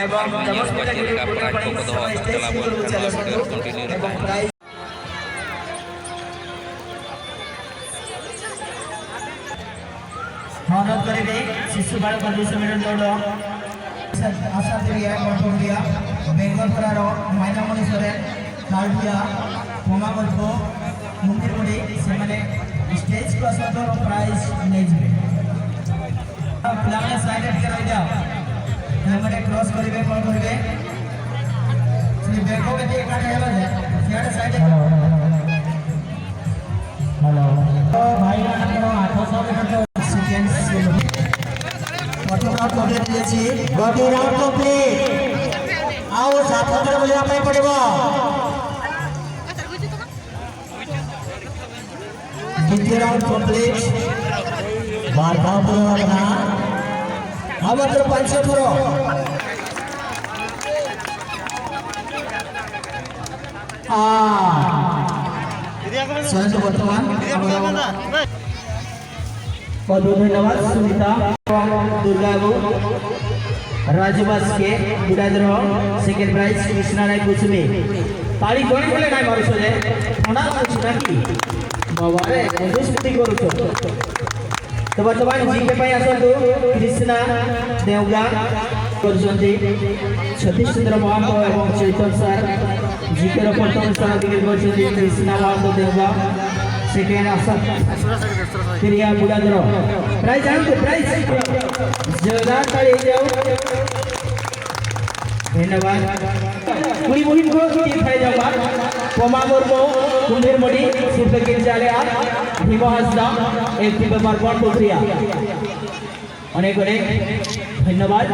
ଏବଂ ᱧᱮᱞ ᱠᱚᱣᱟ ଦେବସ୍ମିତା ᱪᱮᱫ ଗିରି ᱞᱮᱠᱟ ᱯᱨᱟᱭᱤᱡᱽ ପୁଣ୍ୟପାଣି ᱠᱚᱠᱚ ᱫᱚᱦᱚ ସେମାନେ ᱟᱠᱟᱫ ଷ୍ଟେଜ୍ ᱪᱟᱞᱟᱣ ᱵᱚᱱ ଉପରକୁ ᱮᱱᱠᱷᱟᱱ ଚାଲି ᱱᱚᱣᱟ ଆସନ୍ତୁ ᱵᱷᱤᱰᱤᱭᱳ ᱨᱮ ᱠᱚᱱᱴᱤᱱᱤᱭᱩ ᱨᱮ ଏବଂ ᱛᱟᱦᱮᱱ ᱢᱮ। ପ୍ରାଇଜ୍ ଅନୁରୋଧ କରିବି, ଶିଶୁ ବାଳକ 200 ମିଟର ଦୌଡ଼ ଆଶା ତିରିଆ ଗଣପଡ଼ିଆ, ବେଙ୍ଗଲପଡ଼ାର ମାଇନାମଣି ସୋରେନ କାଳୁଟିଆ, ପମା ମୂର୍ଖ ମୁନ୍ଦିରମୁଡ଼ି, ସେମାନେ ଷ୍ଟେଜକୁ ଆସନ୍ତୁ ଏବଂ ପ୍ରାଇଜ୍ ନେଇଯିବେ। ପିଲାମାନେ ସାଇଡ଼ରେ ଟିକେ ରହିଯାଅ। ପିଲାମାନେ କ୍ରସ୍ କରିବେ, କ'ଣ କରିବେ, ସେ ବେଗ ବେଦି ଏକାଠି ହେବା ଯେ ସିଆଡ଼େ ସାଇଡ଼ରେ। ଭାଇମାନଙ୍କର 800 ମିଟର ସେକେଣ୍ଡ। ପ୍ରଥମ ରାଉଣ୍ଡ କମ୍ପ୍ଲିଟ୍ ହେଇଯାଇଛି। ଗୋଟିଏ ରାଉଣ୍ଡ କମ୍ପ୍ଲିଟ୍, ଆଉ 7 ଥର ବୁଲିବା ପାଇଁ ପଡ଼ିବ। ଦ୍ୱିତୀୟ ରାଉଣ୍ଡ କମ୍ପ୍ଲିଟ୍। 12 ଧାମ ବୁଲିବା କଥା, ଆଉ ମାତ୍ର 5 ଥର। ସହିତ ବର୍ତ୍ତମାନ ଆମର ବହୁତ ବହୁତ ଧନ୍ୟବାଦ ସୁନିତା ଏବଂ ଦୁର୍ଗା ବାବୁ। ରାଜବାସକେ ବୁଡ଼ାଦ୍ର ସେକେଣ୍ଡ ପ୍ରାଇଜ୍, କୃଷ୍ଣା ରାୟ କୁସୁମୀ। ତାଳି ଜଣେ ହେଲେ ନାଇଁ ମାରୁଛ ଯେ, ଥଣ୍ଡା ଲାଗୁଛି ନା କି? ବାବାରେ, ମଧୁସ୍ମୃତି କରୁଛ ତ। ବର୍ତ୍ତମାନ ଜିକେ ପାଇଁ ଆସନ୍ତୁ। କୃଷ୍ଣା ଦେଉଗା କରୁଛନ୍ତି। ସତୀଶ ଚନ୍ଦ୍ର ମହାନ୍ତ ଏବଂ ଚୈତନ ସାର୍ ଜିକେର ପ୍ରଥମ ସ୍ଥାନ ଅଧିକାର କରିଛନ୍ତି। କୃଷ୍ଣା ମହାନ୍ତ ଦେଉଗା ସେକେଣ୍ଡ, ଆଶା କ୍ରିୟା ବୁଡ଼ାଦ୍ର। ପ୍ରାଇଜ୍ ଆଣନ୍ତୁ, ପ୍ରାଇଜ୍। ଜୋରଦାର ତାଳି ହେଇଯାଉ। ଧନ୍ୟବାଦ। কুড়ি মহিন তিন খাই যাও। পমা মুর্মু কুম্ভীরমণি, শিল্পকির জালিয়া ভীম হাসদা, একটি ব্যাপার বনপুকুরিয়া। অনেক অনেক ধন্যবাদ।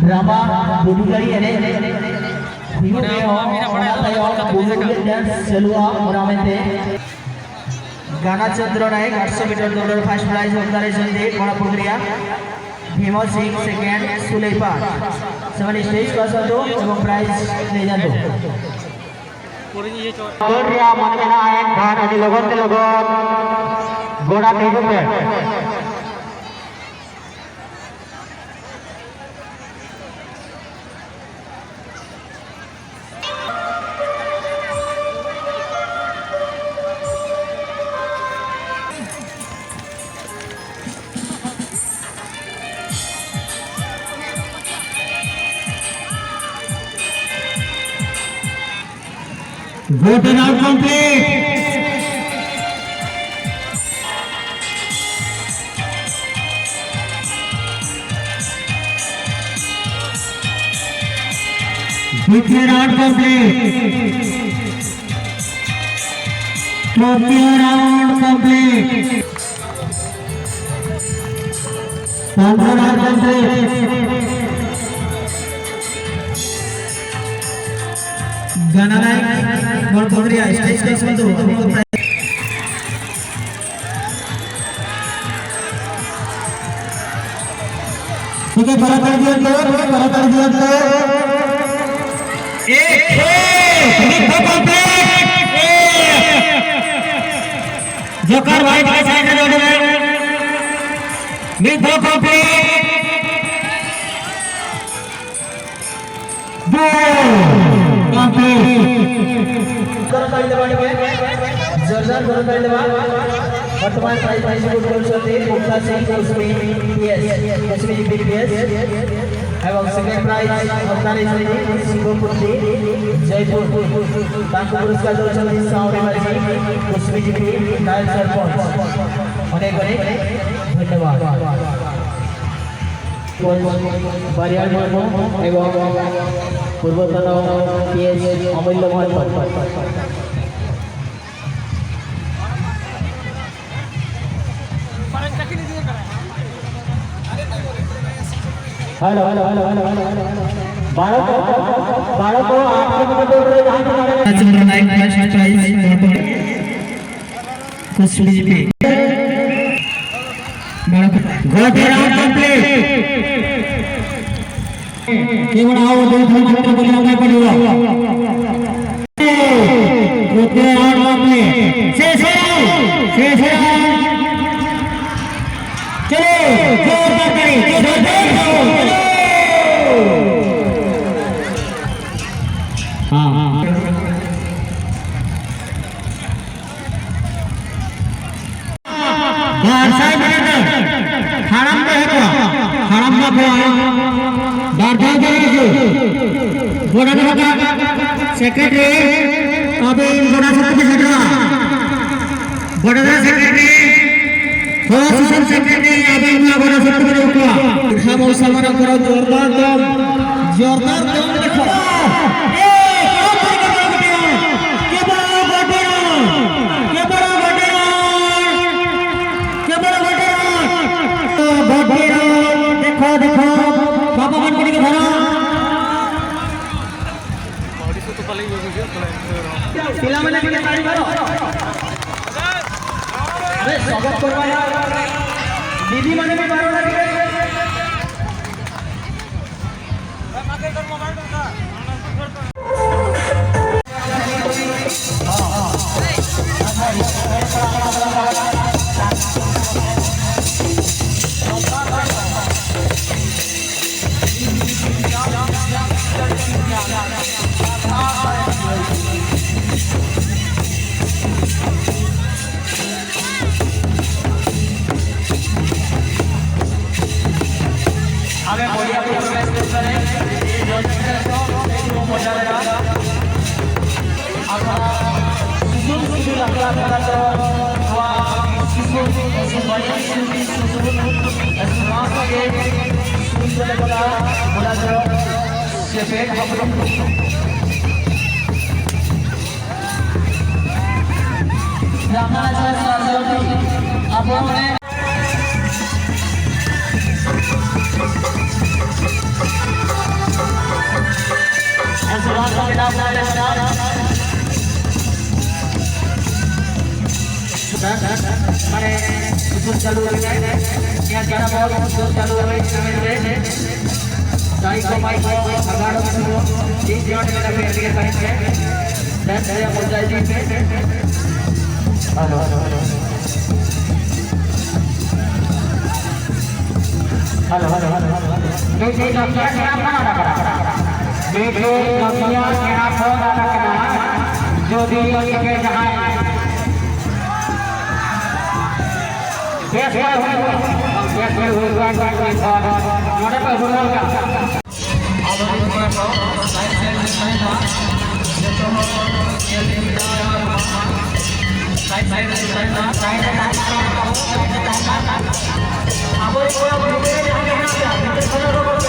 ড্রামা বুডুগাড়ি এনে ᱦᱩᱭᱩᱜ ᱚᱱᱟ ᱛᱟᱭᱚᱢ ᱵᱩᱰᱩᱜᱟᱹᱲᱤ ଡ୍ୟାନ୍ସ ଚାଲୁଆ ମୁରାମେତେ। ଗାନା Chandra Nayak 800 metre ଦୌଡ଼ର first prize ହକଦାର ହେଇଛନ୍ତି ବଣପୋଖରିଆ। ଭୀମ ସିଂ ସେକେଣ୍ଡ, ସୁଲେଇପା। ସେମାନେ ଷ୍ଟେଜକୁ ଆସନ୍ତୁ ଏବଂ ପ୍ରାଇଜ୍ ନେଇଯାଆନ୍ତୁ। ᱨᱮᱭᱟᱜ ᱢᱚᱱ ᱢᱮᱱᱟᱜᱼᱟ, ᱮᱱᱠᱷᱟᱱ ᱟᱹᱰᱤ ᱞᱚᱜᱚᱱ ᱛᱮ ᱞᱚᱜᱚᱱ ᱜᱚᱰᱟ ᱛᱮ ᱦᱤᱡᱩᱜ ᱯᱮ। ଗୋଟେ ରାଉଣ୍ଡ କମ୍ପ୍ଲିଟ୍। ଦ୍ୱିତୀୟ ରାଉଣ୍ଡ କମ୍ପ୍ଲିଟ୍। ତୃତୀୟ ରାଉଣ୍ଡ କମ୍ପ୍ଲିଟ୍। 15 round complete. ଗାନା ନାୟକ ବଣପୋଖରିଆ ଷ୍ଟେଜକୁ ଆସନ୍ତୁ ଆପଣଙ୍କ ପ୍ରାଇଜ୍। ଟିକେ କରତାଳି ଦିଅନ୍ତୁ, ଟିକେ କରତାଳି ଦିଅନ୍ତୁ। ଏକ କମ୍ପ୍ଲିଟ୍। ଜୋକର ଭାଇ ଟିକେ ସାଇଡରେ ଦୌଡ଼ିବେ। ମିଥୋ କମ୍ପ୍ଲିଟ୍। କମ୍ପ୍ଲିଟ୍। କରତାଳି ଦେବା ଟିକେ, ଜୋରଦାର କରତାଳି ଦେବା। ବର୍ତ୍ତମାନ ପ୍ରାଇଜ୍ ଡିଷ୍ଟ୍ରିବ୍ୟୁଟ୍ କରୁଛନ୍ତି ମୁକ୍ତା ସିଂ କୁସ୍ମି ପିଏସ୍, କୁସ୍ମି ଜିପି ପିଏସ୍ ଏବଂ ସେକେଣ୍ଡ ପ୍ରାଇଜ୍ ହକଦାର ହେଇଛନ୍ତି ଶିବପୂର୍ତ୍ତି ଜୟପୁର। ତାଙ୍କୁ ପୁରସ୍କାର ଦେଉଛନ୍ତି ସାଉରୀ ମାଝୀ, କୁସ୍ମି ଜିପି ନାୟକ ସରପଞ୍ଚ। ଅନେକ ଅନେକ ଧନ୍ୟବାଦ। ବାରିଆଳ ମୁର୍ମୁ ଏବଂ ପୂର୍ବତନ ପିଏସ୍ ଅମୂଲ୍ୟ ମହନ୍ତ। Hello hello hello hello hello hello. ବାଳକ ବାଳକ 800 ମିଟର ଦୌଡ଼ରେ ଯାଆନ୍ତୁ। Chandra Nayak first prize, କୁସ୍ମି GP ବାଳକ। ଗୋଟେ ରାଉଣ୍ଡ କମ୍ପ୍ଲିଟ୍। କେବଳ ଆଉ 2 ଥର ମାତ୍ର ବୁଲିବା ପାଇଁ ପଡ଼ିବ। ତୃତୀୟ ରାଉଣ୍ଡ କମ୍ପ୍ଲିଟ୍। ଶେଷ ରାଉଣ୍ଡ, ଶେଷ ରାଉଣ୍ଡ। ଚलो। जोरदार ताली, जोरदार। हाँ हाँ हाँ। बारसाई हाराम हाराम सेक्रेटरी अभी गोड़ा गोड़ा सेक्रेटरी सेक्रेटरी अभी गोड़ा बुढ़ा मौसा मानकर जोरदार दम, जोरदार दम देख। ଦେଖ ଦେଖ ବାପା ମାନଙ୍କୁ ଟିକେ ଧର। ପିଲାମାନେ ଟିକେ ତାଳି ମାର। ଆରେ ସ୍ୱାଗତ କରିବା ଦିଦି ମାନେ ବି ମାର ନା ଟିକେ। ଆମେ ପଡ଼ିଆକୁ ପ୍ରବେଶ କରୁଛେ। ମଜା ଦେବା ସୁଯୋଗ ସୁଯୋଗ ଆଖଡ଼ା ଆପଣମାନେ মানে চালু চালু hello hello hello hello hello.